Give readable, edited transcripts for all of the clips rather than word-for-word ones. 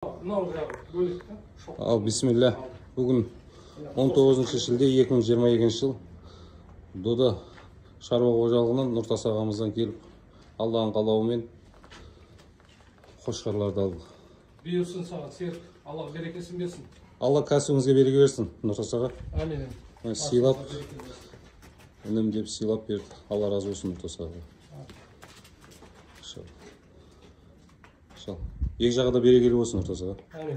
Мынау жағы бөлек та. Ал бисмилля. Бүгін 19 шілде 2022 жыл Дода шаруа қожалығынан Нұртас ағамыздан келіп Алланың қалауымен қошқарларды алдық. Бұйырсын саған, Серік. Алла берекесін берсін. Алла кәсібіңізге береке берсін, Нұртас аға. Әмин. Сыйлап, інім деп сыйлап берді. Алла разы болсын Нұртас аға. Иншалла. Екі жағы да берекелі болсын Нұртас аға. Әмин.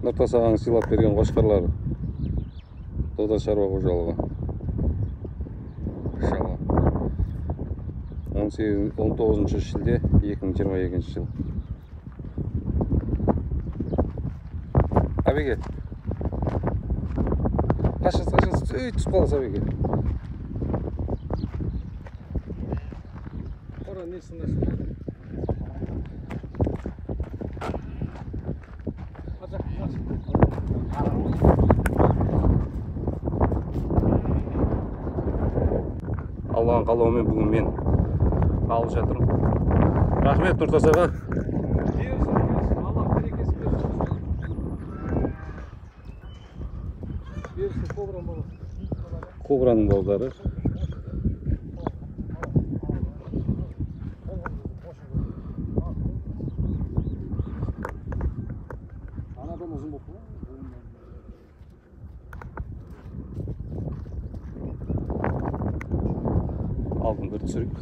Нұртас ағаның сыйлап берген қошқарлары Дода шаруа қожалығы. Иншалла. 19 шілде 2022 жыл. Әбеке. Қашан, қашан, үй, түсіп қаласың, Әбеке. Қора несін Алланың қалауымен бүгін мен алып жатырмын. Рахмет, Нұртас аға. Алла берекесін берсін. Берсін, кобраның баласы. Кобраның балдары. Анадан ұзын болып тұр. Алдын бір түсірейік.